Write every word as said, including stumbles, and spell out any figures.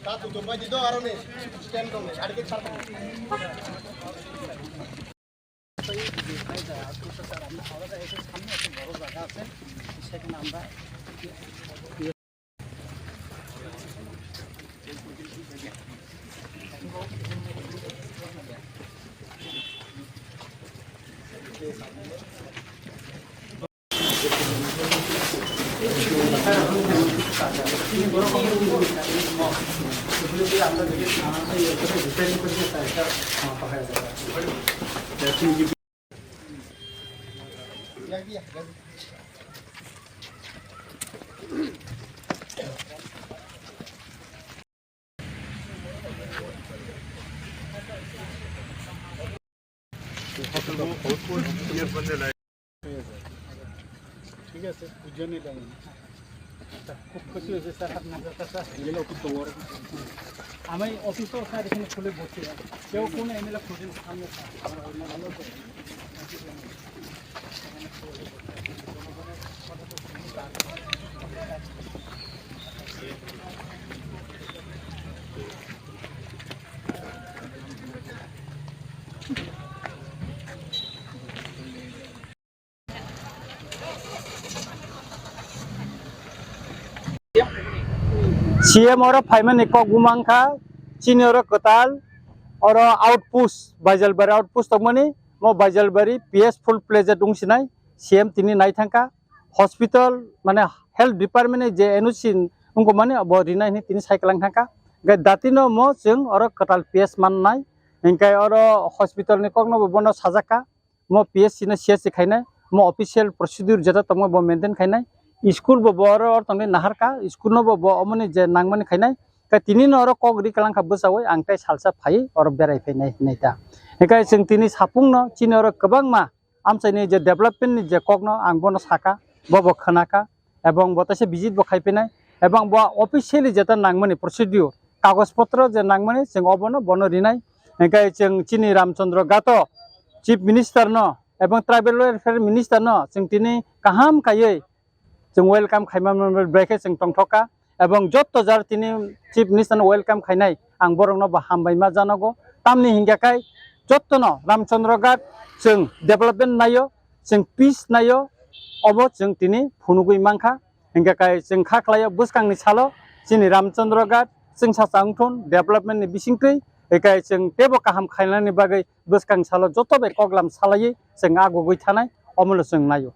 Katu to bai di do aro ni. Stand dong ni. Adi ke sar. ঠিক আছে, বুঝে নিলাম। আচ্ছা, খুব খুশি হয়েছে স্যার, আপনার কাছে। আমি অফিসও স্যার এখানে খুলে বসছি, কেউ কোনো এমএলএ খোঁজেন সামনে sir. C M oro phaimani kok bumang kha, chini oro kwtal, oro outpost, Baijalbari outpost tongmani, mo Baijalbari peaceful place wngsinai, C M tini nai thangkha, hospital, mane health department ni je N O C wngkha mani bo rinai hinwi tini sai kwlang thangkha, hwnkhe datino mo chwng oro kwtal peace mannai, hwnkhe oro hospital ni kokno bo bono sajakha. Mo P S C no C S C khainai, mo official procedure jeta tongma bo maintain khainai, school bo bo oro or tongni naharka, school no bo bo omoni je nangmani khainai, ka tini no oro kok ri kalangkha bwsawoi ang tei salsa phai oro berai phainai hinai ta. Hinkhe chwng tini sapung no chini oro kwbangma amchaini je development ni je kok no ang bono saka, bo bo khwnaka, ebong bo teisa visit bo khai phainai, ebong bo officially jeta nangmani procedure, kagoj potro je nangmani chwng obono bono rinai. Hinkhe chwng chini Ramchandra Ghato Chief Minister no ebong Tribal Welfare Minister no chwng tini kaham kaiwi chwng welcome khaima brekhe chwng tongthokka, ebong jotto jar tini Chief Minister no welcome khainai ang borokno bo hambai ma janogo. Tamni hinkhe khai jottono Ramchandra Ghat chwng development naio, chwng peace naio, obo chwng tini phunugwi mankha. Hinkhe kai chwng kha khlaio bwskangni salo chini Ramchandra Ghat chwngsa changthun development ni bisingtwi, hikai chwng teibo kaham khainani bagwi bwskang salo joto bai koklam salaiwi chwng agugwi thanai, omono chwng naio.